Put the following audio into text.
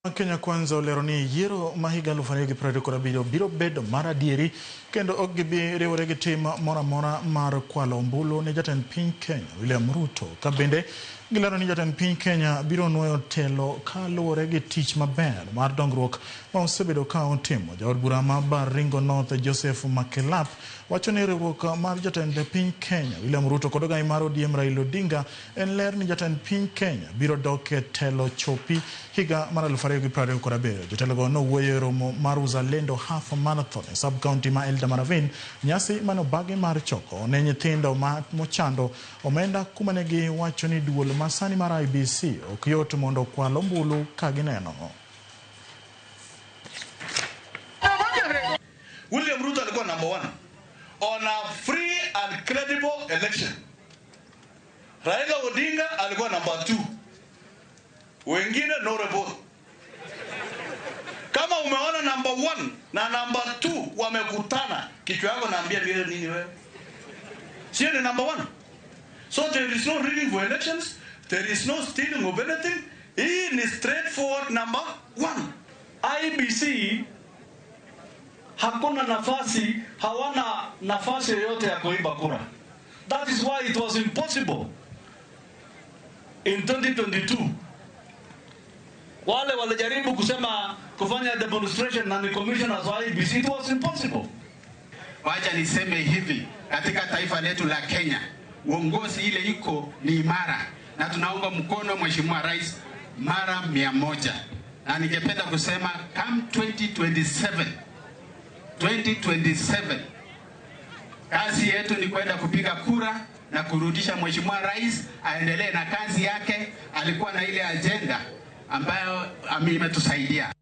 Kenya Kwanza olero ni yiero ma higa 2027 biro bedo mar adieri kendo ok gibi riwore gi tim moro amora mar kwalo ombulu ne jatend piny Kenya William Ruto. Ka bende gilero ni jatend piny Kenya biro nuoyo telo kaluwore gi tich maber mar dongruok ma osebedo ka otimo. Jaod bura ma Baringo North Joseph Makelap wacho ni riwruok mar jatend piny Kenya William Ruto kod ogai mar ODM Raila Odinga en ler ni jatend piny Kenya biro dok e telo chopi higa mar 2027. Jotelogo nowuoyo e romo mar Uzalendo Half Marathon e sub county ma Eldama Ravine, nyasi mane obagi mar choko ne nyithindo ma mochando omenda kuma ne giwacho ni duol masani mar IEBC ok yot mondo okwal ombulu ka gineno. William Ruto alikuwa number one on a free and credible election. Raila Odinga alikuwa number two, wengine no report. Kama umeona number one na number two wamekutana, kichwa yako naambia vile nini wewe? Sio ni number one. So there is no rigging for elections, there is no stealing of anything. Hii ni straightforward number one. IEBC hakuna nafasi, hawana nafasi yoyote ya kuiba kura. That is why it was impossible in 2022. Wale walijaribu kusema kufanya demonstration na ni commissioners wa IEBC, it was impossible. Wacha niseme hivi, katika taifa letu la Kenya uongozi ile iko ni imara, na tunaunga mkono Mheshimiwa Rais mara 100, na ningependa kusema come 2027, 2027 kazi yetu ni kwenda kupiga kura na kurudisha Mheshimiwa Rais aendelee na kazi yake. Alikuwa na ile agenda ambayo imetusaidia.